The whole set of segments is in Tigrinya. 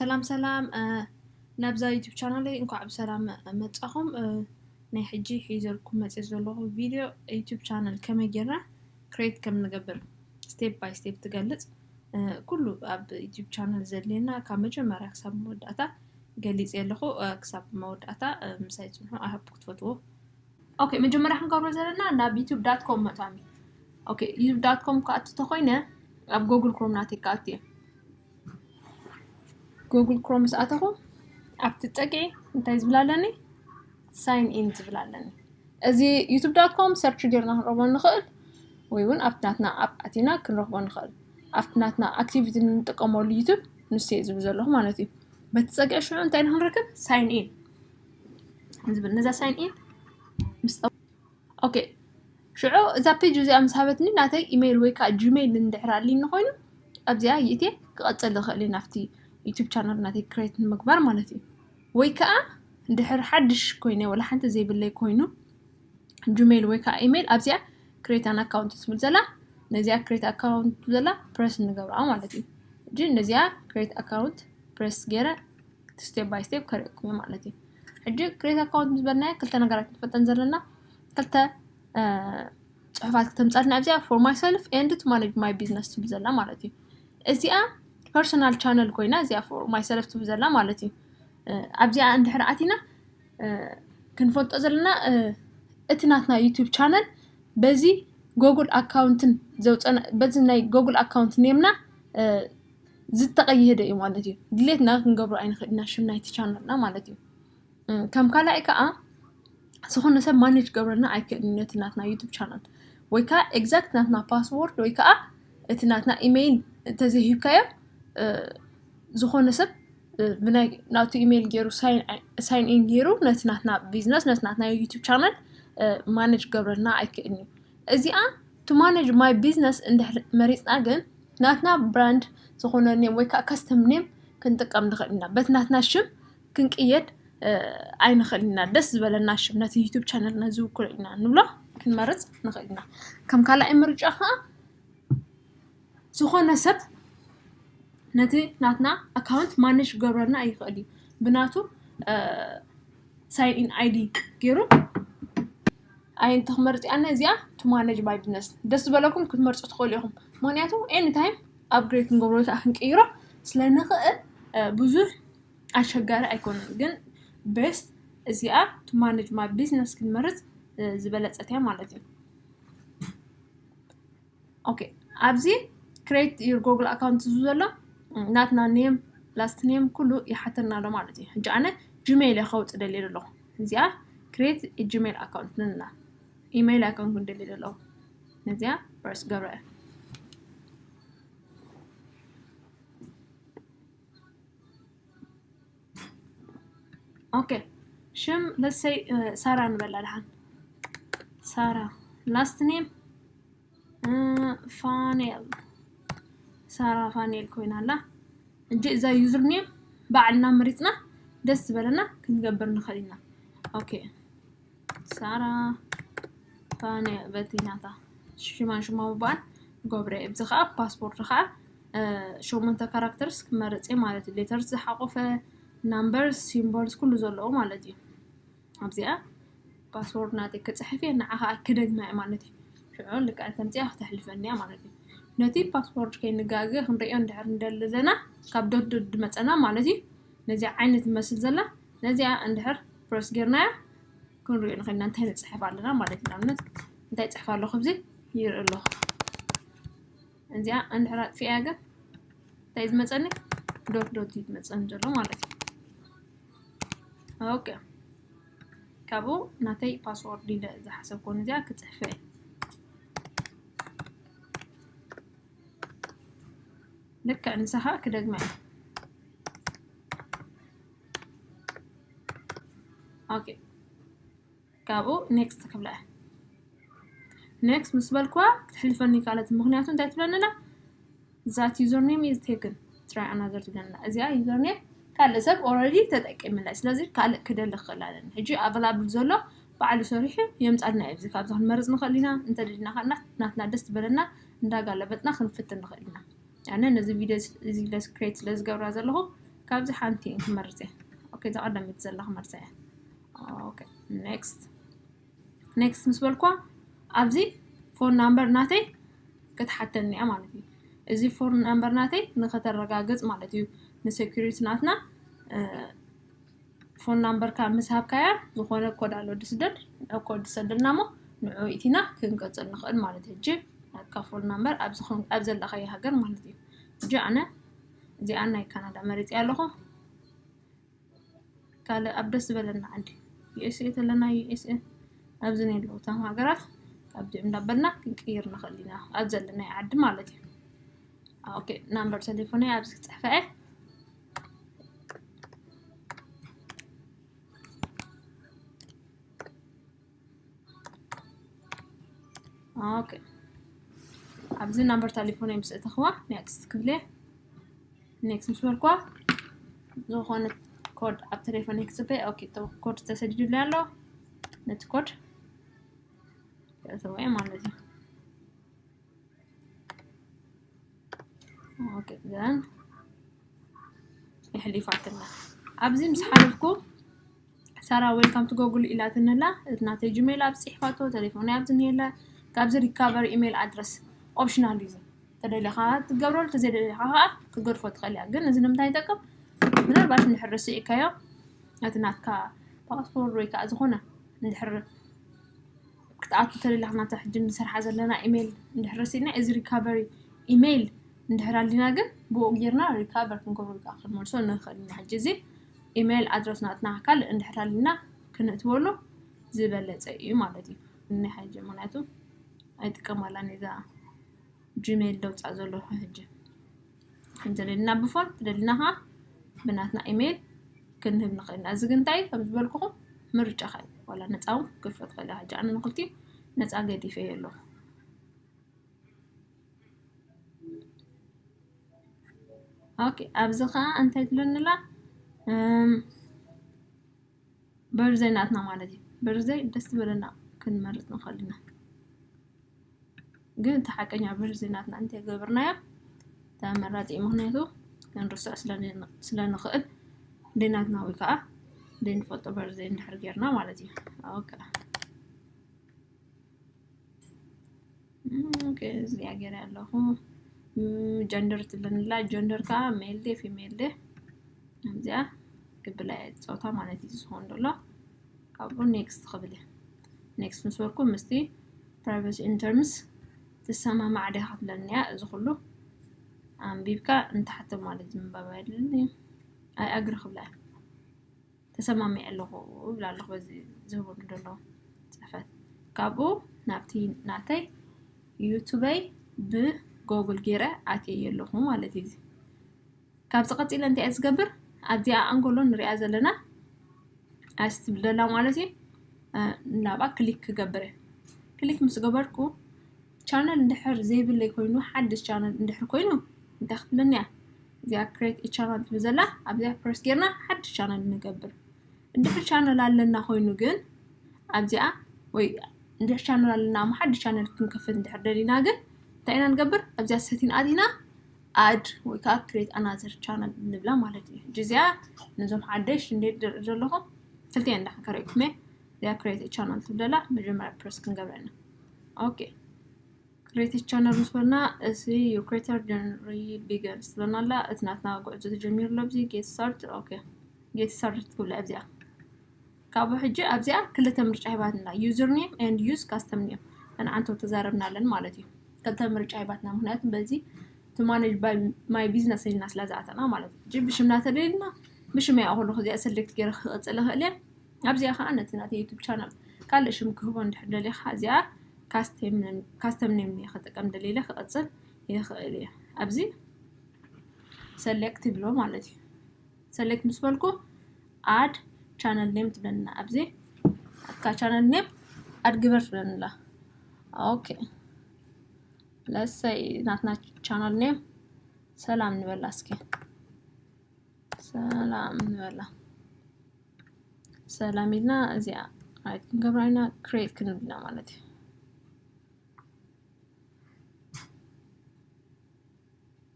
ሰላም ሰላም፣ ናብዛ ዩቱብ ቻናለይ እንኳዕ ብሰላም መጻኹም። ናይ ሕጂ ሒዘልኩም መጽእ ዘለኹ ቪድዮ ዩቱብ ቻነል ከመይ ጌርና ክሬት ከም ንገብር ስቴፕ ባይ ስቴፕ ትገልጽ። ኩሉ ኣብ ዩቱብ ቻነል ዘድልየና ካብ መጀመርያ ክሳብ መወዳእታ ገሊጽ ኣለኹ። ክሳብ መወዳእታ ምሳይ ጽንሑ ኣሃብ ክትፈትዎ። ኦኬ፣ መጀመርያ ክንገብሮ ዘለና ናብ ዩቱብ ዳት ኮም መእታሚ። ኦኬ፣ ዩቱብ ዳት ኮም ክኣቱ ተኾይነ ኣብ ጎግል ክሮም ናተይ ክኣቱ እየ። ጎግል ክሮም ምስ ኣተኹ ኣብቲ ጸግዒ እንታይ ዝብል ኣለኒ? ሳይን ኢን ዝብል ኣለኒ። እዚ ዩቱብ ዳት ኮም ሰርች ጌርና ክንረኽቦ ንኽእል ወይ እውን ኣብቲ ናትና ኣፕ ኣቲና ክንረኽቦ ንኽእል። ኣብቲ ናትና ኣክቲቪቲ እንጥቀመሉ ዩቱብ ንሱ እየ ዝብል ዘለኹ ማለት እዩ። በቲ ጸግዒ ሽዑ እንታይ ኢና ክንረክብ? ሳይን ኢን ዝብል ነዛ ሳይን ኢን ምስ ኦኬ፣ ሽዑ እዛ ፔጅ እዚኣ ምስ ሃበትኒ ናተይ ኢሜይል ወይ ከዓ ጂሜይል እንድሕር ኣልኒ ኮይኑ ኣብዚኣ ይእትየ ክቐፅል ዝኽእል እየ ናብቲ ዩቱብ ቻነል ናተይ ክሬት ንምግባር ማለት እዩ። ወይ ከዓ እንድሕር ሓድሽ ኮይነ ወላ ሓንቲ ዘይብለይ ኮይኑ ጂሜይል ወይ ከዓ ኢሜይል ኣብዚኣ ክሬት ኣን ኣካውንት ትብል ዘላ ነዚኣ ክሬት ኣካውንት ዘላ ፕረስ እንገብራ ማለት እዩ። ሕጂ ነዚኣ ክሬት ኣካውንት ፕረስ ገይረ ስቴፕ ባይ ስቴፕ ከርእየኩም እየ ማለት እዩ። ሕጂ ክሬት ኣካውንት ምስ በልናዮ ክልተ ነገራት ንፈልጠን ዘለና ክልተ እ፣ ፅሑፋት ክተምፃልና ኣብዚኣ for myself and to manage my business ትብል ዘላ ማለት እዩ። እዚኣ ፐርሰናል ቻነል ኮይና እዚኣ for myself ትብል ዘላ ማለት እዩ። እ፣ ኣብዚኣ እንድሕር ኣቲና እ፣ ክንፈልጦ ዘለና እ፣ እቲ ናትና ዩቱብ ቻነል በዚ ጎግል ኣካውንትን ዘውፀና በዚ ናይ ጎግል ኣካውንት ኔምና እ፣ ዝተቐየደ እዩ ማለት እዩ። ድሌትና ክንገብሮ ኣይንኽእል ኢና ሽም ናይቲ ቻነልና ማለት እዩ። እም፣ ከም ካልኣይ ከዓ ዝኾነ ሰብ ማኔጅ ገብረልና ኣይክእልን ነቲ ናትና ዩቱብ ቻናል ወይ ከዓ ኤግዛክት ናትና ፓስወርድ ወይ ከዓ እቲ ናትና ኢሜይል እንተዘይሂብካዮ እ፣ ዝኾነ ሰብ እ፣ ብናይ ናቱ ኢሜይል ገይሩ ሳይን ኢን ገይሩ ነቲ ናትና ቢዝነስ ነቲ ናትና ዩቱብ ቻናል ማኔጅ ገብረልና ኣይክእልን እዩ። እዚኣ to manage my business እንድሕር መሪፅና ግን ናትና ብራንድ ዝኾነ ኔም ወይ ከዓ ካስተም ኔም ክንጥቀም ንኽእል ኢና። በቲ ናትና ሽም ክንቅየድ እ፣ ኣይንኽእል ኢና። ደስ ዝበለና ሽም ነቲ ዩቱብ ቻነልና ዝውክሎ ኢና ንብሎ ክንመርፅ ንኽእል ኢና። ከም ካልኣይ ምርጫ ከዓ ዝኾነ ሰብ ነቲ ናትና ኣካውንት ማኔጅ ክገብረልና ኣይኽእል እዩ። ብናቱ ሳይን ኢን ኣይዲ ገይሩ ኣየንቲ ክመርፅ እያ እዚኣ to manage my business ደስ ዝበለኩም ክትመርፁ ትኽእሉ ኢኹም። ምክንያቱ ኤኒ ታይም ኣፕግሬድ ክንገብሮ ወይ ከዓ ክንቅይሮ ስለ ንኽእል እ፣ ብዙሕ ኣሸጋሪ ኣይኮነን። ግን ቤስት እዚኣ to manage my business ክንመርፅ እ፣ ዝበለፀት እያ ማለት እዩ። ኦኬ፣ ኣብዚ create your Google account ዝብል ዘሎ ናትና ኔም ላስት ኔም ኩሉ ይሓተና ኣሎ ማለት እዩ። ሕጂ ኣነ ጂሜይል እየ ከውፅእ ደልየ ዘለኹ። እዚኣ create ጂሜይል ኣካውንት ንና ኢሜይል ኣካውንት ደልየ ዘለኹ። ነዚኣ ፕረስ ገብረ እየ። ኦኬ፣ ሽም ለሰይ ሳራ ንበላ ድሓን። ሳራ ላስት ኔም ፋኔል፣ ሳራ ፋኔል ኮይና ኣላ። እንጂ እዛ ዩዘር ኔም ባዕልና መሪፅና ደስ ዝበለና ክንገብር ንኽእል ኢና። ኦኬ፣ ሳራ ፋኔል በቲ ናታ ሽማን ሽማ ምባል ገብረ። እዚ ከዓ ፓስፖርት ከዓ እ፣ ሸሞንተ ካራክተርስ ክመርፅ እየ ማለት እዩ። ሌተርስ ዝሓቆፈ፣ ናምበርስ፣ ሲምቦልስ ኩሉ ዘለዎ ማለት እዩ። ኣብዚኣ ፓስወርድ ናተይ ክፅሕፍ እየ፣ ንዓ ከዓ ክደግማ እየ ማለት እዩ። ሽዑ ልክዕ ተምፅያ ክተሕልፈኒ እያ ማለት እዩ። ነቲ ፓስወርድ ከይንጋገ ክንሪኦ እንድሕር እንደሊ ዘለና ካብ ዶት ዶት ዝመፀና ማለት እዩ። ነዚኣ ዓይነት ትመስል ዘላ ነዚኣ እንድሕር ፕረስ ጌርናያ ክንሪኦ ንኽእል ኢና እንታይ ንፅሕፍ ኣለና ማለት እዩ። ንኣብነት እንታይ ፅሕፍ ኣለኹ ኣብዚ ይርኢ ኣለኹ። እዚኣ እንድሕር ኣጥፊኣያ ግን እንታይ ዝመፀኒ ዶት ዶት እዩ ዝመፀኒ ዘሎ ማለት እዩ። ኦኬ፣ ካብኡ ናተይ ፓስወርድ ኢለ ዝሓሰብኩ እዚኣ ክፅሕፈ እየ። ልክዕ ንሳ ከዓ ክደግማ እየ። ኦኬ፣ ካብኡ ኔክስት ክብላ እየ። ኔክስት ምስ በልኩዋ ክትሕልፈኒ ካልኣት ምክንያቱ እንታይ ትብለኒ ኣላ? That username is taken, try another ትብለኒ ኣላ። እዚኣ ዩዘርኔም ካልእ ሰብ ኦልሬዲ ተጠቂምላ፣ ስለዚ ካልእ ክደሊ ክኽእል ኣለኒ። ሕጂ ኣቨላብል ዘሎ ባዕሉ ሰሪሑ የምፃልና እዩ። እዚ ካብዚ ክንመርፅ ንኽእል ኢና። እንተደሊና ከዓ ናትና ደስ ዝበለና እንዳጋለበጥና ክንፍትን ንኽእል ኢና። ኣነ ነዚ ቪድዮ እዚ ክሬት ስለ ዝገብራ ዘለኹ ካብዚ ሓንቲ ክመርፅ እየ። ኦኬ፣ እዛ ቀዳመይቲ ዘላ ክመርፃ እየ። ኦኬ፣ next next ምስ በልኳ ኣብዚ phone number ናተይ ክትሓተኒ እያ ማለት እዩ። እዚ phone number ናተይ ንኸተረጋግፅ ማለት እዩ። ንሴኩሪቲ ናትና phone number ካ ምስ ሃብካያ ዝኾነ ኮድ ኣሎ ድስደድ፣ ንዑ ኮድ ድሰደልና እሞ ንዑ ኢቲና ክንቀፅል ንኽእል ማለት እዩ። ሕጂ ናትካ phone number ኣብዚ ዘለኻዮ ሃገር ማለት እዩ። ሕጂ ኣነ እዚኣ ናይ ካናዳ መሪፀ ኣለኹ። ካልእ ኣብ ደስ ዝበለና ዓዲ USA ተለና USA ኣብዚ ናይ ኣለዉ እቶም ሃገራት ካብዚኦም እንዳበልና ክንቅይር ንኽእል ኢና ኣብ ዘለናይ ዓዲ ማለት እዩ። ኦኬ፣ ናምበር ቴሌፎነይ ኣብዚ ክፅሕፈ እየ። ኦኬ፣ ኣብዚ ናምበር ቴሌፎነይ ምስ እተኽዋ ኔክስት ክብለ። ኔክስት ምስ በልኳ ዝኾነ ኮድ ኣብ ቴሌፎነይ ክፅበ። ኦኬ፣ ኮድ ተሰዲዱለይ ኣሎ። ነቲ ኮድ ክእተወ ማለት እዩ። ኦኬ፣ ዘን የሕሊፋትና ኣብዚ ምስ ሓለፍኩ ሳራ welcome to Google ኢላትኒ ኣላ። እቲ ናተይ ጂሜል ኣብ ፅሒፋቶ፣ ቴሌፎነይ ኣብዚ እኒሀላ። ካብዚ ሪካቨሪ ኢሜይል ኣድረስ ኦፕሽናል እዩ። ተደሊኻ ትገብሮ፣ ተዘይደሊኻ ከዓ ክትገድፎ ትኽእል እያ። ግን እዚ ንምንታይ ይጠቅም? ምናልባት እንድሕር ረሲዕካዮ ነቲ ናትካ ፓስፖርት ወይ ከዓ ዝኾነ እንድሕር ክትኣቱ ተደሊኻ ናብታ ሕጂ ንሰርሓ ዘለና ኢሜይል እንድሕር ረሲዕና እዚ ሪካቨሪ ኢሜይል እንድሕር ኣሊና ግን ብኡ ጌርና ሪካቨር ክንገብሮ ወይ ከዓ ክንመልሶ ንኽእል ኢና። ሕጂ እዚ ኢሜይል ኣድረስ ናትና ካልእ እንድሕር ኣሊና ክንእትወሉ ዝበለፀ እዩ ማለት እዩ። እኒ ሕጂ ምክንያቱ ኣይጥቀመላን እዛ ጂሜይል ደውፃእ ዘለኹ ሕጂ። እንተደሊና ብፎን ትደሊና ከዓ ብናትና ኢሜይል ክንህብ ንኽእል ኢና። እዚ ግን እንታይ እዩ? ከም ዝበልኩኹም ምርጫኻ እዩ። ዋላ ነፃ እውን ክትከፍቶ ትኽእል ኢኻ። ሕጂ ኣነ ንክልቲኡ ነፃ ገዲፈዮ ኣለኹ። ኦኬ፣ ኣብዚ ከዓ እንታይ ትብለኒ ኣላ? እም፣ በርዘይ ናትና ማለት እዩ። በርዘይ ደስ ዝበለና ክንመርፅ ንኽእል ኢና። ግን እቲ ሓቀኛ በርዘይ ናትና እንተይገበርናዮ ተመራፂ እዩ። ምኽንያቱ ክንርስዕ ስለ ን-፣ ስለ ንኽእል ደይ ናትና ወይ ከዓ ደይ ንፈልጦ በርዘይ እንድሕር ጌርና ማለት እዩ። ኦኬ። ኦኬ፣ እዚኣ ገይረ ኣለኹ። ጀንደር ትብለንላ፣ ጀንደር ከዓ ሜል ደ ፊሜል ደ፣ እዚኣ ክብላ እየ፣ ፆታ ማለት እዩ ዝኸውን ዘሎ። ካብኡ ኔክስት ክብል እየ። ኔክስት ምስ በልኩ ምስቲ ፕራይቨሲ ኢን ተርምስ ትሰማማዕ ዲኻ ትብለኒ እያ። እዚ ኩሉ ኣንቢብካ እንተሓተ ማለት እዩ፣ ምንባብ ኣይደልን እዩ። ኣይ ኣግሪ ክብላ እየ። ተሰማሚዐ ኣለኹ ይብል ኣለኹ። በዚ ዝህቦም ዘሎ ፅሕፈት ካብኡ ናብቲ ናተይ ዩቱበይ ብጎግል ገይረ ኣትየ ኣለኹ ማለት እዩ። እዚ ካብዚ ቀፂለ እንታይ እየ ዝገብር? ኣብዚኣ ኣንጎሎ ንሪኣ ዘለና ኣስ ትብል ዘላ ማለት እዩ። እ፣ ናብኣ ክሊክ ክገብር እየ። ክሊክ ምስ ገበርኩ ቻነል እንድሕር ዘይብለይ ኮይኑ፣ ሓድሽ ቻነል እንድሕር ኮይኑ እንታይ ክትብለኒ እያ? እዚኣ ክሬት ቻነል ትብል ዘላ ኣብዚኣ ፕረስ ጌርና ሓድሽ ቻነል ንገብር። እንድሕር ቻነል ኣለና ኮይኑ ግን ኣብዚኣ ወይ እንድሕር ቻነል ኣለና እሞ ሓድሽ ቻነል ክንከፍት እንድሕር ደሊና ግን እንታይ ኢና ንገብር? ኣብዚኣ ሰቲን ኣቲና ኣድ ወይ ከዓ ክሬት ኣናዘር ቻነል ንብላ ማለት እዩ። ሕጂ እዚኣ ነዞም ሓደሽ እንዴት ዝርኢ ዘለኹም ክልተ እየን እንዳሓከረኩም እየ። እዚኣ ክሬት ቻነል ትብለላ መጀመርያ ፕረስ ክንገብረ ኢና። ኦኬ፣ ክሬት ቻነል ምስ በልና እዚ your creator journey begins ትብለና ኣላ። እቲ ናትና ጉዕዞ ተጀሚሩ ኣሎ። ኣብዚ ጌት ስታርት። ኦኬ፣ ጌት ስታርት ትብላ ኣብዚኣ። ካብኡ ሕጂ ኣብዚኣ ክልተ ምርጫ ሂባትና፣ ዩዘር ኔም and use custom name። እተን ዓንቶ ተዛረብናለን ማለት እዩ። ክልተ ምርጫ ሂባትና፣ ምክንያቱ በዚ to manage by my business ኢልና ስለ ዝኣተና ማለት እዩ። ሕጂ ብሽምና ተደሊልና ብሽመይ እያ ከለኹ እዚኣ ሰሌክት ገይረ ክቕፅል እኽእል እየ። ኣብዚኣ ከዓ ነቲ ናተይ ዩቱብ ቻናል ካልእ ሽም ክህቦ እንድሕር ደሊኻ እዚኣ ካስተም ኔም እየ ክጥቀም ደሊለ ክቕፅል ይኽእል እየ። ኣብዚ ሰሌክት ይብሎ ማለት እዩ። ሰሌክት ምስ በልኩ ኣድ ቻነል ኔም ትብለና። ኣብዚ ኣካ ቻነል ኔም ኣድ ግበር ትብለና። ኦኬ፣ ለሰይ ናትና ቻነል ኔም ሰላም ንበላ እስኪ። ሰላም ንበላ። ሰላም ኢልና እዚኣ ራይት ክንገብራ ኢና፣ ክሬት ክንብል ኢና ማለት እዩ።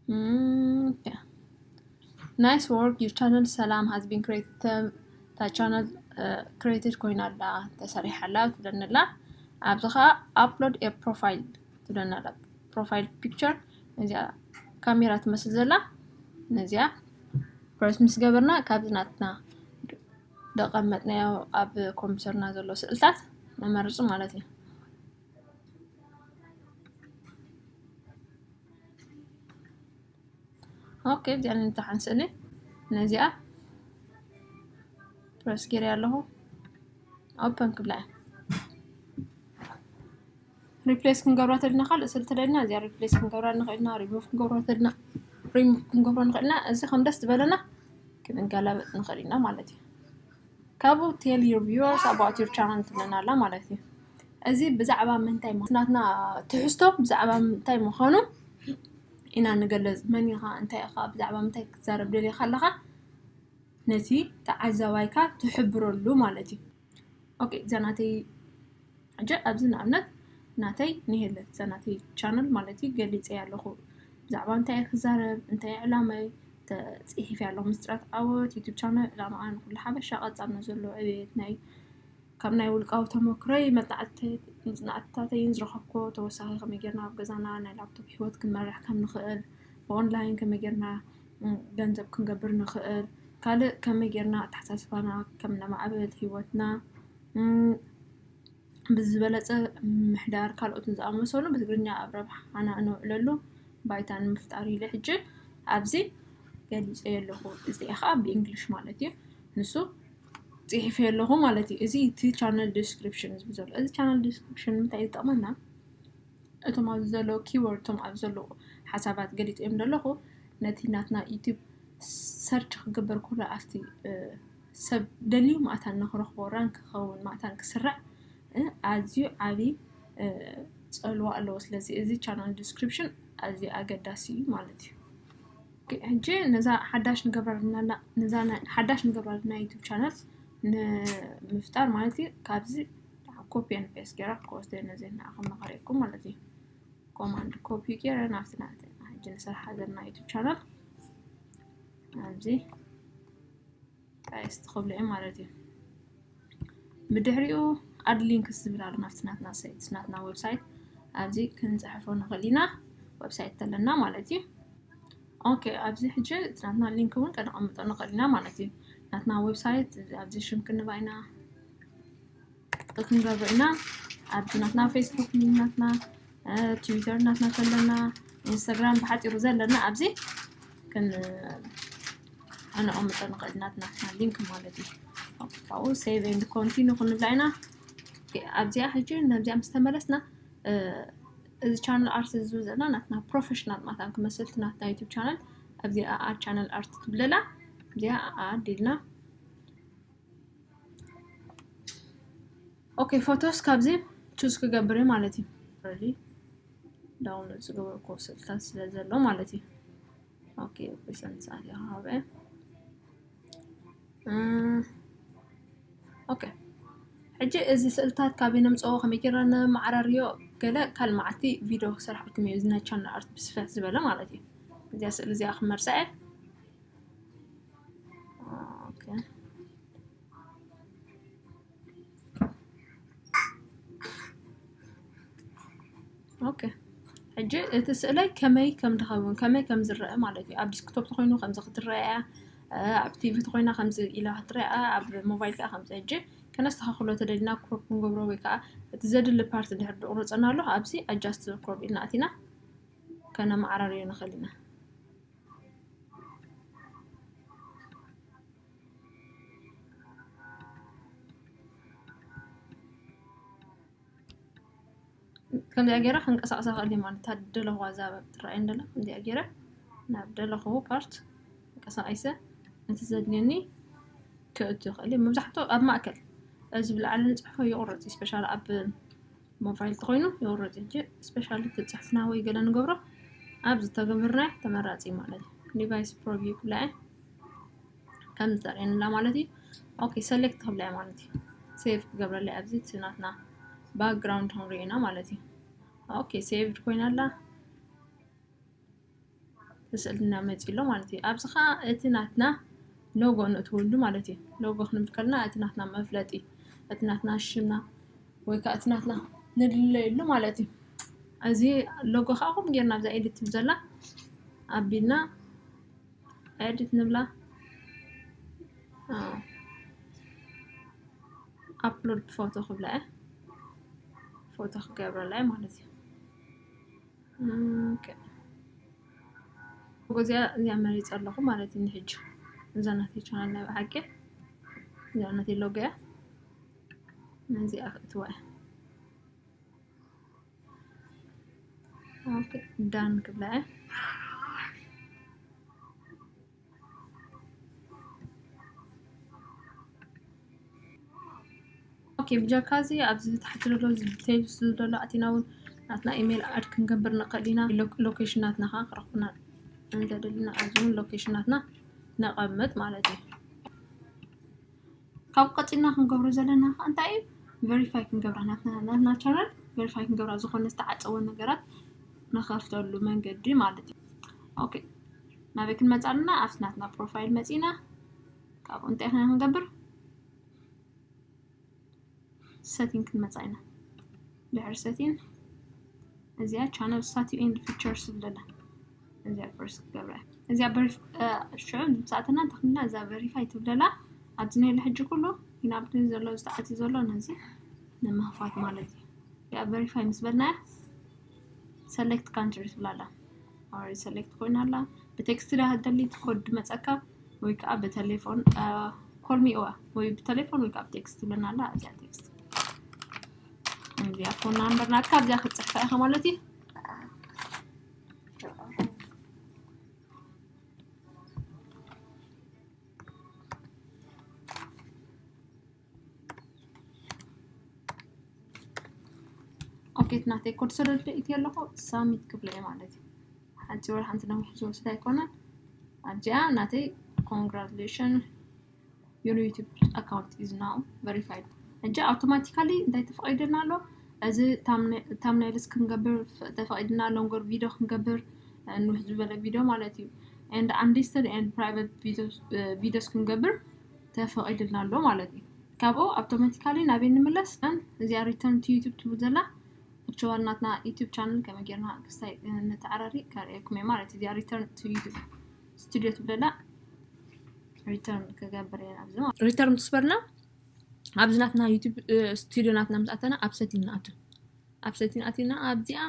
እም፣ ያ። Nice work, your channel ሰላም has been created. እታ ቻነል ክሬትድ ኮይና ኣላ፣ ተሰሪሓ ኣላ ትብለና ኣላ። ኣብዚ ከዓ upload a profile ትብለና ኣላ። ፕሮፋይል ፒክቸር ነዚኣ ካሜራ ትመስል ዘላ ነዚኣ ፕረስ ምስ ገበርና ካብዚ ናትና ደቐመጥናዮ ኣብ ኮምፒውተርና ዘሎ ስእልታት ንመርጽ ማለት እዩ። ኦኬ፣ እዚኣ ንተሓን ስእሊ ነዚኣ ፕረስ ገይረ ኣለኹ። ኦፐን ክብላ እያ። ሪፕሌስ ክንገብራ ተልና ካልእ ስእሊ ተደልና እዚኣ ሪፕሌስ ክንገብራ ንኽእልና፣ ሪሙቭ ክንገብራ ተልና ሪሙቭ ክንገብሮ ንኽእልና። እዚ ከም ደስ ዝበለና ክንገላበጥ ንኽእል ኢና ማለት እዩ። ካብኡ tell your viewers about your channel ትብለና ኣላ ማለት እዩ። እዚ ብዛዕባ ምንታይ ምኽ-፣ ናትና ትሕዝቶ ብዛዕባ ምንታይ ምዃኑ ኢና ንገለጽ። መን ኢኻ፣ እንታይ ኢኻ፣ ብዛዕባ ምንታይ ክትዛረብ ደሊኻ ኣለኻ፣ ነቲ ተዓዛባይካ ትሕብረሉ ማለት እዩ። ኦኬ፣ እዛ ናተይ ሕጂ ኣብዚ ንኣብነት ናተይ ንሄለ እዛ ናተይ ቻነል ማለት እዩ ገሊፀ ኣለኹ። ብዛዕባ እንታይ እየ ክዛረብ፣ እንታይ ዕላማይ ተፅሒፈ ኣለኹ። ምስጢራት ዓወት ዩቱብ ቻነል ዕላማኣ ንኩሉ ሓበሻ ቀጻልና ዘሎ ዕቤት ናይ ካብ ናይ ውልቃዊ ተመክሮይ መጽናዕትታተይን ዝረኸብኮ ተወሳኺ ከመይ ጌርና ኣብ ገዛና ናይ ላፕቶፕ ህይወት ክንመርሕ ከም ንኽእል፣ ብኦንላይን ከመይ ጌርና ገንዘብ ክንገብር ንኽእል፣ ካልእ ከመይ ጌርና ኣተሓሳስባና ከም ነማዕብል፣ ህይወትና ብዝበለጸ ምሕዳር፣ ካልኦትን ዝኣመሰሉ ብትግርኛ ኣብ ረብሓና እነውዕለሉ ባይታ ንምፍጣር ኢለ ሕጂ ኣብዚ ገሊጸዮ ኣለኹ። እዚ ከዓ ብእንግሊሽ ማለት እዩ። ንሱ ጽሒፈ ኣለኹ ማለት እዩ። እዚ እቲ ቻነል ዲስክሪፕሽን ዝብል ዘሎ። እዚ ቻነል ዲስክሪፕሽን ንምንታይ እዩ ዝጠቕመና? እቶም ኣብዚ ዘለዉ ኪወርድ፣ እቶም ኣብዚ ዘለዉ ሓሳባት ገሊጸዮም ዘለኹ ነቲ ናትና ዩቱብ ሰርች ክግበር ኩሉ ኣብቲ ሰብ ደልዩ ማእታን ንክረኽቦ ራንክ ክኸውን ማእታን ክስራዕ ኣዝዩ ዓብዪ ፅልዋ ኣለዎ። ስለዚ እዚ ቻናል ዲስክሪፕሽን ኣዝዩ ኣገዳሲ እዩ ማለት እዩ። ሕጂ ነዛ ሓዳሽ ንገብራ ዘለና ዩቱብ ቻናል ንምፍጣር ማለት እዩ። ካብዚ ኮፒ ን ፔስት ገይራ ክወስደ ነዚ ንዓኹም መኸረኩም ማለት እዩ። ኮማንድ ኮፒ ገይረ ናብቲ ናተ ሕጂ ንሰርሓ ዘለና ዩቱብ ቻናል ኣብዚ ፓስት ክብሎ እዩ ማለት እዩ። ብድሕሪኡ ኣድ ሊንክስ ዝብል ኣሎ ናብቲ ናትና ሳይት፣ ናትና ዌብሳይት ኣብዚ ክንፅሕፎ ንኽእል ኢና፣ ዌብሳይት ተለና ማለት እዩ። ኦኬ፣ ኣብዚ ሕጂ እቲ ናትና ሊንክ እውን ከነቐምጦ ንኽእል ኢና ማለት እዩ። ናትና ዌብሳይት ኣብዚ ሽም ክንባ ኢና ክንገብሮ ኢና። ኣብዚ ናትና ፌስቡክ ናትና ትዊተር ናትና ዘለና ኢንስታግራም ብሓፂሩ ዘለና ኣብዚ ኣነቐምጦ ንኽእል ናትና ሊንክ ማለት እዩ። ካብኡ ሴቭ ኤንድ ኮንቲኒ ክንብላ ኢና። ኣብዚኣ ሕጂ ነብዚኣ ምስ ተመለስና እዚ ቻነል ኣርት ዝብል ዘለና ናትና ፕሮፌሽናል ማታን ክመስል ናትና ዩቱብ ቻነል ኣብዚኣ ኣድ ቻነል ኣርት ትብለላ እዚኣ ኣድ ኢልና ኦኬ፣ ፎቶስ ካብዚ ቹዝ ክገብር ማለት እዩ። ኦልሬዲ ዳውንሎድ ዝገበርኩ ስእልታት ስለ ዘሎ ማለት እዩ። ኦኬ፣ ሪሰንት ሰዓት ይኸበ። ኦኬ፣ ሕጂ እዚ ስእልታት ካበይ ነምፅኦ፣ ከመይ ጌርና ነመዓራርዮ፣ ገለ ካልእ መዓልቲ ቪድዮ ክሰርሓልኩም እዩ። እዚ ናይ ቻነል ኣርት ብስፍሕ ዝበለ ማለት እዩ። እዚኣ ስእሊ እዚኣ ክመርፃ እየ። ኦኬ። ኦኬ፣ ሕጂ እቲ ስእለይ ከመይ ከም ድኸውን ከመይ ከም ዝረአ ማለት እዩ። ኣብ ዲስክቶፕ ተኮይኑ ከምዚ ክትረአ እያ፣ ኣብ ቲቪ ተኮይና ከምዚ ኢላ ክትረአ፣ ኣብ ሞባይል ከዓ ከምዚ። ሕጂ ከነስተካክሎ ተደሊና ክሮፕ ክንገብሮ ወይ ከዓ እቲ ዘድሊ ፓርት ድሕር ድቁረፀና ኣሎ ኣብዚ ኣጃስት ክሮፕ ኢልና ኣቲና ከነመዓራርዮ ንኽእል ኢና። ከምዚኣ ገይረ ክንቀሳቀሳ ክእል ማለት እታ ደለኹዋ እዛ ትረኣየን ደላ ከምዚኣ ገይረ ናብ ደለኹዎ ፓርት ቀሳቂሰ ነቲ ዘድልየኒ ክእቱ ይኽእል እዩ። መብዛሕትኡ ኣብ ማእከል እዚ ብላዕሊ ንፅሕፎ ይቁረፅ፣ ስፔሻል ኣብ ሞባይል ተኮይኑ ይወርድ። ሕጂ ስፔሻሊ ተፅሕፍና ወይ ገለ ንገብሮ ኣብ ዝተገበርናዮ ተመራፂ ማለት እዩ። ዲቫይስ ፕሮቪው ክብላ እየ ከም ዝጠርእየንላ ማለት እዩ። ኦኬ ሰሌክት ክብላ እየ ማለት እዩ። ሴቭ ክገብረላ ኣብዚ እቲ ናትና ባክግራውንድ ክንሪኦ ኢና ማለት እዩ። ኦኬ ሴቭድ ኮይና ኣላ። ስእልና መፂ ኣሎ ማለት እዩ። ኣብዚ ከዓ እቲ ናትና ሎጎ ነእትወሉ ማለት እዩ። ሎጎ ክንብል ከለና እቲ ናትና መፍለጢ፣ እቲ ናትና ሽምና ወይ ከዓ እቲ ናትና ንልለየሉ ማለት እዩ። እዚ ሎጎ ከዓ ከምኡ ጌርና ኣብዛ ኤዲት ትብል ዘላ ኣቢልና ኤዲት ንብላ። ኣፕሎድ ፎቶ ክብላ እየ፣ ፎቶ ክገብረላ እየ ማለት እዩ። ሎጎ እዚኣ እዚኣ መሪፀ ኣለኹ ማለት እዩ። ንሕጂ እዛ ናተይ ቻናል ናይ ብሓቂ እዚኣ ናተይ ሎጎ እያ። ነዚኣ ክእትዋ እያ። ዳን ክብላ እያ። ኦኬ፣ ብጀካ እዚ ኣብዚ ታሕቲ ዘሎ ዲቴይልስ ዝብል ዘሎ ኣቲና እውን ናትና ኢሜይል ኣድ ክንገብር ንኽእል ኢና። ሎኬሽን ናትና ከዓ ክረኽቡና እንተደሊና ኣብዚ እውን ሎኬሽን ናትና ነቐምጥ ማለት እዩ። ካብ ቀፂልና ክንገብሮ ዘለና ከዓ እንታይ እዩ? ቨሪፋይ ክንገብራ ናትና ናትና ቻናል ቨሪፋይ ክንገብራ ዝኾነ ዝተዓፀወ ነገራት ንኸፍተሉ መንገዲ ማለት እዩ። ኦኬ፣ ናበይ ክንመፃ ኣለና? ኣብቲ ናትና ፕሮፋይል መፂና ካብኡ እንታይ ኢና ክንገብር? ሰቲንግ ክንመፃ ኢና። ድሕሪ ሰቲንግ እዚኣ ቻነል ስታትዩ ኤንድ ፊቸርስ ትብለላ። እዚኣ ፈርስት ክገብራ እያ። እዚኣ ሽዑ ምስ ኣተና እንታይ ክንብላ እዛ ቨሪፋይ ትብለላ ኣብዚ ናይ ሕጂ ኩሉ ኢና ኣብዚ ዘሎ ዝተዓፅዩ ዘሎ ነዚ ንምኽፋት ማለት እዩ። እዚኣ ቨሪፋይ ምስ በልናያ ሰሌክት ካንትሪ ትብላላ። ኦልሬዲ ሰሌክት ኮይና ኣላ። ብቴክስት ዳ ደሊ ኮድ መፀካ ወይ ከዓ ብቴሌፎን ኮል ሚ ኦር ወይ ብቴሌፎን ወይ ከዓ ብቴክስት ትብለና ኣላ። እዚኣ ቴክስት እዚኣ ፎን ናምበር ናትካ ኣብዚኣ ክትፅሕፋ ኢኻ ማለት እዩ። ኦኬ፣ ናተይ ኮድ ሰደድ ኢት ኣለኹ ሳሚት ክብለ እየ ማለት እዩ። ሓንቲ ወላ ሓንቲ ነዊሕ ዝወስድ ኣይኮነን። ኣብዚኣ ናተይ ኮንግራቱሌሽን your YouTube account is now verified። ሕጂ ኣውቶማቲካሊ እንታይ ተፈቒድና ኣሎ? እዚ ታምናይልስ ክንገብር ተፈቒድና፣ ሎንገር ቪዲዮ ክንገብር፣ ንውሕ ዝበለ ቪዲዮ ማለት እዩ። And unlisted and private videos ክንገብር ተፈቒድልና ኣሎ ማለት እዩ። ካብኡ ኣውቶማቲካሊ ናበይ ንምለስ? እዚኣ return to YouTube ትብል ዘላ actual ናትና YouTube ቻነል ከመይ ጌርና ክስታይ ንተዓራሪ ከርእየኩም እየ ማለት እዩ። እዚኣ return to YouTube studio ትብለላ። ሪተርን ክገብር እየ ኣብዚ ማለት ሪተርን ምስ በልና ኣብዚ ናትና ዩቱብ ስቱዲዮ ናትና ምስ ኣተና ኣብ ሰቲንግ ንኣቱ። ኣብ ሰቲንግ ኣቲና ኣብዚኣ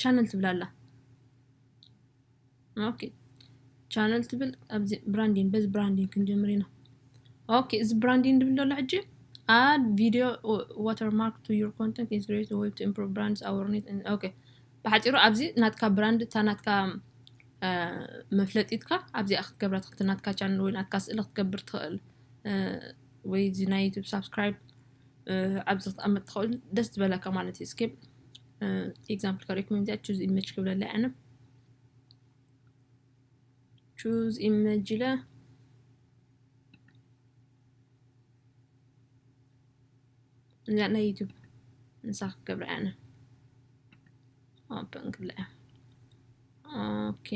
ቻነል ትብላላ። ኦኬ፣ ቻነል ትብል ኣብዚ ብራንዲንግ፣ በዚ ብራንዲንግ ክንጀምር ኢና። ኦኬ፣ እዚ ብራንዲንግ ዝብል ዘሎ ሕጂ add video watermark to your content is great way to improve brands awareness። ኦኬ፣ ብሓፂሩ ኣብዚ ናትካ ብራንድ እታ ናትካ መፍለጢትካ ኣብዚኣ ክትገብራ ትኽእል። ናትካ ቻነል ወይ ናትካ ስእሊ ክትገብር ትኽእል ወይ እዚ ናይ ዩቱብ ሳብስክራይብ ኣብዚ ክትኣመጥ ትኽእል፣ ደስ ዝበለካ ማለት እዩ። እስኪ ኤግዛምፕል ከርእየኩም እዚኣ ቹዝ ኢሜጅ ክብለላ ኣነ ቹዝ ኢሜጅ ኢለ እዚኣ ናይ ዩቱብ ንሳ ክትገብራ እያ። ኣነ ኦፕን ክብላ እያ። ኦኬ፣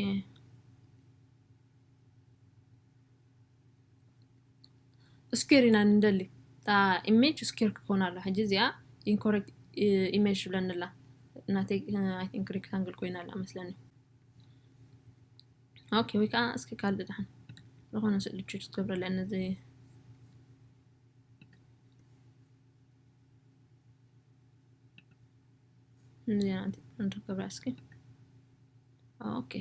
ስኬር ኢና ንደሊ። እታ ኢሜጅ ስኬር ክኾን ኣሎ። ሕጂ እዚኣ ኢንኮሬክት ኢሜጅ ትብለኒ ኣላ። ናተይ ኣይ ቲንክ ሬክታንግል ኮይና ኣላ መስለኒ። ኦኬ፣ ወይ ከዓ እስኪ ካልእ ደሓን ዝኾነ ስእሊ ቹዝ ክትገብረላ ነዚ ንገብራ እስኪ። ኦኬ፣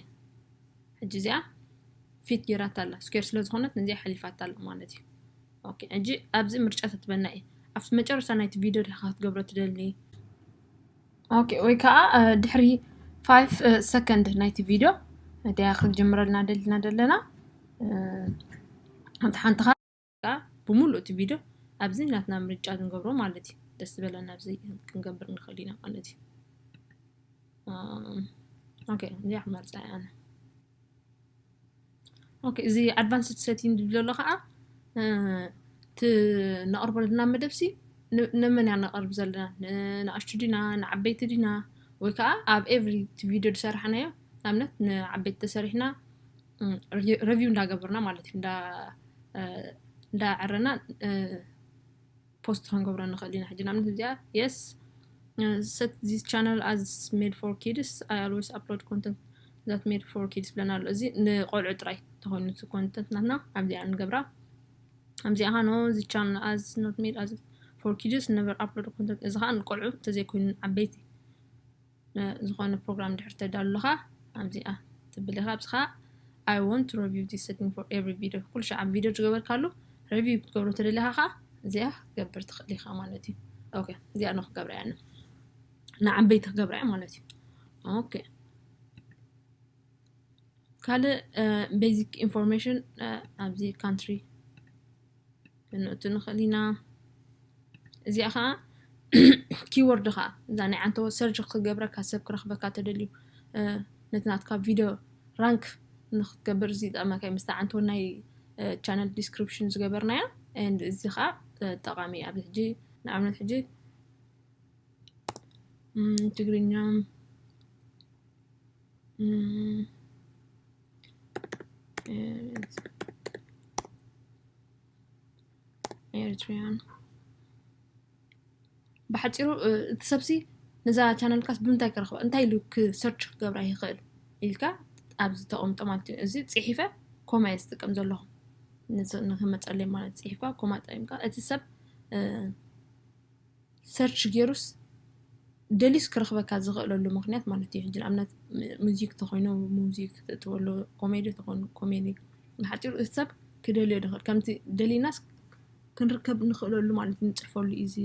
ሕጂ እዚኣ ፊት ጌራታ ኣላ። ስኬር ስለ ዝኾነት ነዚኣ ሓሊፋታ ኣላ ማለት እዩ። ኦኬ፣ ሕጂ ኣብዚ ምርጫ ተትበና እየ። ኣብቲ መጨረሻ ናይቲ ቪዲዮ ዲኻ ክትገብሮ ትደሊ? ኦኬ፣ ወይ ከዓ ድሕሪ ፋይቭ ሰከንድ ናይቲ ቪዲዮ እቲያ ክትጅምረልና ደሊና ደለና ሓንቲ ሓንቲ ከዓ ብምሉእ እቲ ቪድዮ ኣብዚ ናትና ምርጫ ንገብሮ ማለት እዩ። ደስ ዝበለና ኣብዚ ክንገብር ንኽእል ኢና ማለት እዩ። ኦኬ፣ እዚኣ ክመርፃ እየ ኣነ። ኦኬ፣ እዚ ኣድቫንስድ ሴቲንግ ዝብል ዘሎ ከዓ እቲ ነቕርቦ ዘለና መደብሲ ንመን እያ ነቕርብ ዘለና? ንኣሽቱ ዲና፣ ንዓበይቲ ዲና? ወይ ከዓ ኣብ ኤቭሪ ቪድዮ ዝሰራሕናዮ ኣብነት ንዓበይቲ ተሰሪሕና review እንዳገበርና ማለት እዩ፣ እንዳዓረና post ክንገብሮ ንኽእል ኢና። ሕጂ ንኣብነት እዚኣ yes, set this channel as made for kids, I always upload content that made for kids ብለና ኣሎ። እዚ ንቆልዑ ጥራይ ተኾይኑ እቲ content ናትና ኣብዚኣ ንገብራ። ኣብዚኣ ኸ no, this channel as not made as for kids, never upload content። እዚ ኸዓ ንቆልዑ እንተዘይኮይኑ ዓበይቲ ዝኾነ ፕሮግራም ድሕር ተዳሉ ኣለኻ ኣብዚኣ ትብል ኢኻ። ኣብዚ ኸዓ I want to review this setting for every video። ኩሉ ሻዕ ኣብ ቪድዮ ዝገበርካሉ review ክትገብሮ ተደሊኻ ኸዓ እዚኣ ክትገብር ትኽእል ኢኻ ማለት እዩ። ኦኬ፣ እዚኣ ኖ ክገብራ እያ፣ ንዓበይቲ ክገብራ እያ ማለት እዩ። ኦኬ፣ ካልእ basic information ኣብዚ country ክንእቱ ንኽእል ኢና። እዚኣ ኸዓ keyword ኸዓ እዛ ናይ ዓንተቦ search ክገብረካ ሰብ ክረኽበካ ተደልዩ ነቲ ናትካ ቪድዮ rank ንክትገብር እዚ ይጠቕመካ እዩ። ምስታ ዓንተቦ ናይ channel description ዝገበርናያ and እዚ ኸዓ ጠቓሚ እዩ። ኣብዚ ሕጂ ንኣብነት ሕጂ ትግርኛ ኤሪትሪያን። ብሓፂሩ እቲ ሰብሲ ነዛ ቻነልካስ ብምንታይ ክረኽባ፣ እንታይ ኢሉ search ክገብራ ይኽእል ኢልካ ኣብዚ ተቐምጦ ማለት እዩ። እዚ ፅሒፈ ኮማ እየ ዝጥቀም ዘለኹ ንክመፀለይ ማለት ፅሒፍካ ኮማ ጠቂምካ እቲ ሰብ search ገይሩስ ደልዩስ ክረኽበካ ዝኽእለሉ ምኽንያት ማለት እዩ። ሕጂ ንኣብነት ሙዚክ ተኾይኑ ሙዚክ ክትእትወሉ፣ ኮሜዲ ተኾይኑ ኮሜዲ፣ ብሓፂሩ እቲ ሰብ ክደልዮ ዝኽእል ከምቲ ደሊናስ ክንርከብ ንኽእለሉ ማለት እዩ፣ ንፅሕፈሉ እዩ እዚ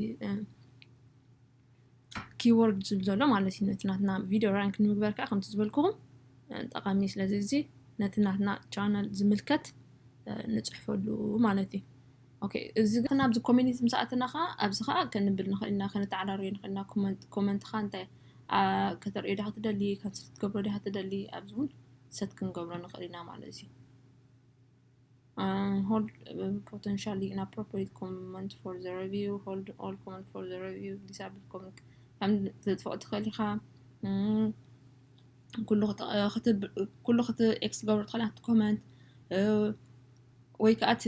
keyword ዝብል ዘሎ ማለት እዩ። ነቲ ናትና ቪድዮ rank ንምግባር ከዓ ከምቲ ዝበልኩኹም ጠቓሚ፣ ስለዚ እዚ ነቲ ናትና ቻነል ዝምልከት ንፅሕፈሉ ማለት እዩ። ኦኬ፣ እዚ ግን ኣብዚ ኮሚኒቲ ምስ ኣተና ከዓ ኣብዚ ከዓ ከንብል ንኽእል ኢና፣ ከነተዓራርዮ ንኽእል ኢና። ኮመንትኻ እንታይ ከተርእዮ ዲኻ ትደሊ፣ ካንስል ክትገብሮ ዲኻ ትደሊ፣ ኣብዚ እውን ሰት ክንገብሮ ንኽእል ኢና ማለት እዩ። Hold potentially inappropriate comment for the review, hold all comment for the review, disable comment ከም ትጥፍኦ ትኽእል ኢኻ። ኩሉ ክት ኤክስ ትገብሮ ትኽእል ኢኻ ኮመንት፣ ወይ ከዓ እቲ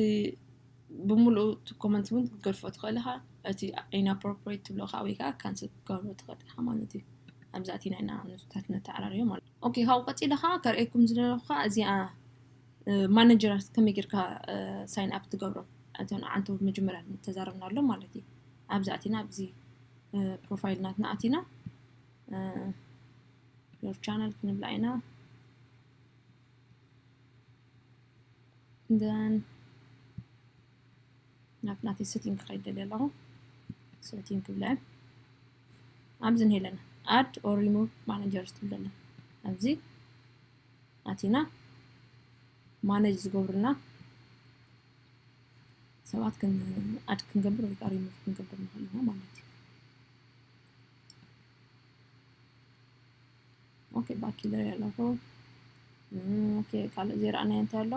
ብምሉኡ እቲ ኮመንት እውን ክትገድፎ ትኽእል ኢኻ። እቲ inappropriate ትብሎ ከዓ ወይ ከዓ ካንስል ክትገብሮ ትኽእል ኢኻ ማለት እዩ። ኣብዚ ኣቲና ኢና ንሱታት ነተዓራርዮ ማለት እዩ። ኦኬ፣ ካብኡ ቀፂለ ከዓ ከርእየኩም ዝደለኹ ከዓ እዚኣ ማነጀራት ከመይ ጌርካ ሳይን ኣፕ ትገብሮም፣ እተን ዓንተቦ መጀመርያ ተዛረብናሎም ማለት እዩ። ኣብዚ ኣቲና ኣብዚ ፕሮፋይል ናትና ኣቲና your channel ክንብላ ኢና። Then ናብ ናተይ setting ክኸይድ ደልየ ኣለኹ። Setting ክብላ እየ። ኣብዚ ንሄለና add or remove managers ትብለና። ኣብዚ ኣቲና ማነጅ ዝገብሩና ሰባት ኣድ ክንገብር ወይ ከዓ ሪሙቭ ክንገብር ንኽእል ኢና ማለት እዩ። ኦኬ፣ ባክ ኢለ ኣለኹ። ኦኬ፣ ካልእ ዘይረኣናዮ እንታይ ኣሎ?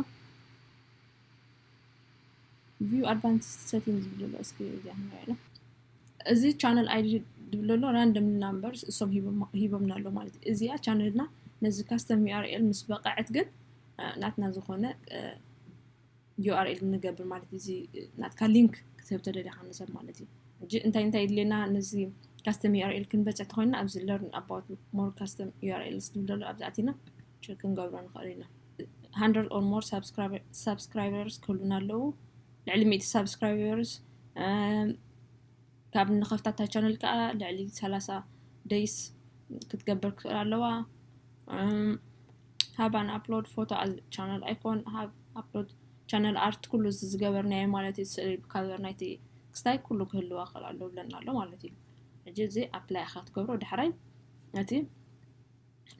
View advanced setting ዝብል ዘሎ እስኪ እዚኣ ክንሪኦ ኢና። እዚ ቻነል ኣይዲ ዝብል ዘሎ ራንደም ናምበርስ እሶም ሂቦምና ኣሎ ማለት እዩ። እዚኣ ቻነልና ነዚ ካስተም ዩ ኣር ኤል ምስ በቐዐት ግን ናትና ዝኾነ ዩ ኣር ኤል ንገብር ማለት እዩ። እዚ ናትካ ሊንክ ክትህብ ተደሊኻ ንሰብ ማለት እዩ። ሕጂ እንታይ እንታይ የድልየና ነዚ ካስተም ዩ ኣር ኤል ክንበፅሕ ተኾይንና ኣብዚ learn about more custom U R Ls ዝብል ዘሎ ኣብዚ ኣቲና ቸክ ክንገብሮ ንኽእል ኢና። Hundred or more subscribers ክህሉና ኣለዉ። ልዕሊ ሚእቲ ሳብስክራይበርስ ካብ ንኸፍታ እታ ቻነል ከዓ ልዕሊ ሰላሳ ደይስ ክትገብር ክትኽእል ኣለዋ። Have an upload photo as channel icon, have upload channel art፣ ኩሉ እዚ ዝገበርናዮ ማለት እዩ። ስእሊ ካቨር ናይቲ ክስታይ ኩሉ ክህልዋ ክኽእል ኣለዎ ብለና ኣሎ ማለት እዩ። ሕጂ እዚ ኣፕላይ ኢኻ ትገብሮ። ዳሕራይ ነቲ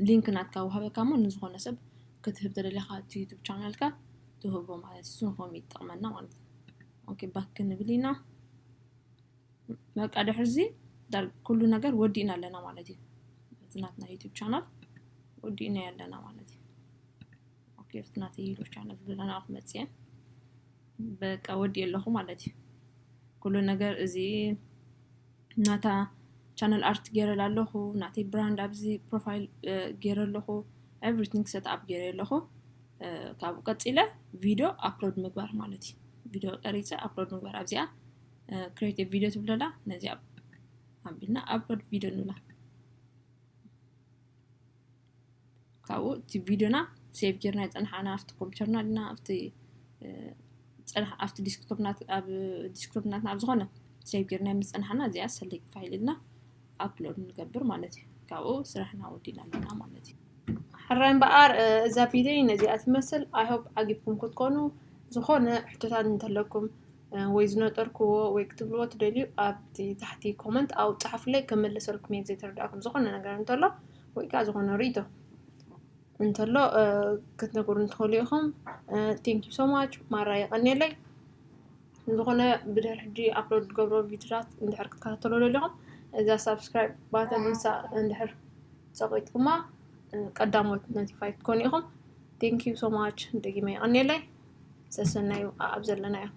ሊንክ ናትካ ውሃበካ እሞ ንዝኾነ ሰብ ክትህብ ተደሊኻ እቲ ዩቱብ ቻናልካ ትህቦ ማለት እዩ። ንኹም ይጠቕመና ማለት እዩ። ኦኬ፣ ባክ ክንብል ኢና። በቃ ድሕርዚ ዳር-፣ ኩሉ ነገር ወዲእና ኣለና ማለት እዩ። እቲ ናትና ዩቱብ ቻናል ወዲእና ኣለና ማለት እዩ። ኦኬ፣ ኣብቲ ናተይ ዩቱብ ቻናል ዘለና ክመፅእ እየ። በቃ ወዲእ ኣለኹ ማለት እዩ። ኩሉ ነገር እዚ ናታ ቻነል ኣርት ገይረላ ኣለኹ፣ ናተይ ብራንድ ኣብዚ ፕሮፋይል፣ እ፣ ገይረ ኣለኹ። Everything set up ገይረ ኣለኹ። ካብኡ ቀፂለ ቪዲዮ ኣፕሎድ ምግባር ማለት እዩ። ቪዲዮ ቀሪፀ ኣፕሎድ ምግባር ኣብዚኣ create video ትብለላ ነዚኣ ኣቢልና ኣፕሎድ ቪዲዮ ንብላ። ካብኡ እቲ ቪዲዮና ሴቭ ጌርና ይፀንሓና ኣብቲ ኮምፒውተርና ድና ኣብቲ ፀንሕ ኣብቲ ዲስክቶፕ ናትና ኣብ ዝኾነ ሴቭ ጌርና ምስ ፀንሓና እዚኣ ሰሌክት ፋይል ኢልና ኣፕሎድ ንገብር ማለት እዩ። ካብኡ ስራሕና ወዲና ኣለና ማለት እዩ። ሕራይ እምበኣር እዛ ቪድዮ ነዚኣ ትመስል። I hope ዓጊብኩም ክትኮኑ። ዝኾነ ሕቶታት እንተለኩም ወይ ዝነጠርክዎ ወይ ክትብልዎ ትደልዩ ኣብቲ ታሕቲ ኮመንት ኣብኡ ፃሓፉለይ፣ ክምልሰልኩም እየ። ዘይተረዳእኩም ዝኾነ ነገር እንተሎ ወይ ከዓ ዝኾነ ርእይቶ እንተሎ ክትነግሩኒ ትኽእሉ ኢኹም። Thank you so much። ማራ የቐንየለይ። ዝኾነ ብድሕር ሕጂ ኣፕሎድ ዝገብሮ ቪድዮታት እንድሕር ክትከታተሉ ደሊኹም እዛ ሳብስክራይብ ባተን ንሳ እንድሕር ፀቂጥኩማ ቀዳሞት ኖቲፋይ ክትኮኑ ኢኹም። Thank you so much። ደጊመ የቐንየለይ። ሰሰናዩ ኣብ ዘለናዮ